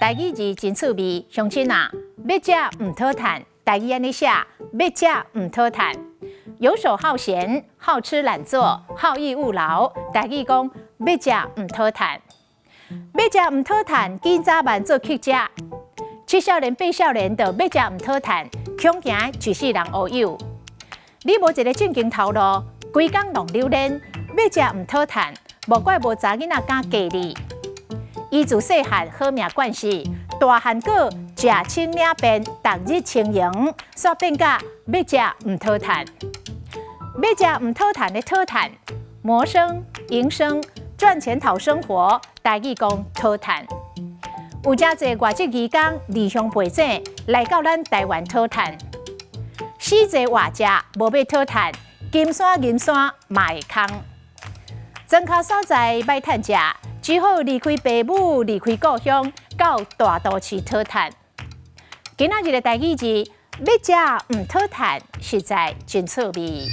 台語字真趣味，鄉親啊，欲食毋討趁，台語按呢寫，欲食毋討趁。遊手好閒，好吃懶做，好逸惡勞。台語講欲食毋討趁，欲食毋討趁，緊早慢做乞食。七少年八少年就欲食毋討趁，恐驚一世人烏有。你無一个正經頭路，規工弄榴蓮，欲食毋討趁，莫怪無查囡仔敢嫁你。伊自細漢好命慣勢，大漢閣食清領便，逐日充盈，煞變甲欲食毋討趁。欲食毋討趁的討趁，謀生營生賺錢討生活，台語講討趁。有誠濟外籍移工離鄉背井來到咱台灣討趁，死坐活食無欲討趁，金山銀山嘛會空。莊跤所在歹趁食，只好離開爸母，離開故鄉，到大都市討趁。今仔日的台語字，欲食毋討趁，實在真趣味。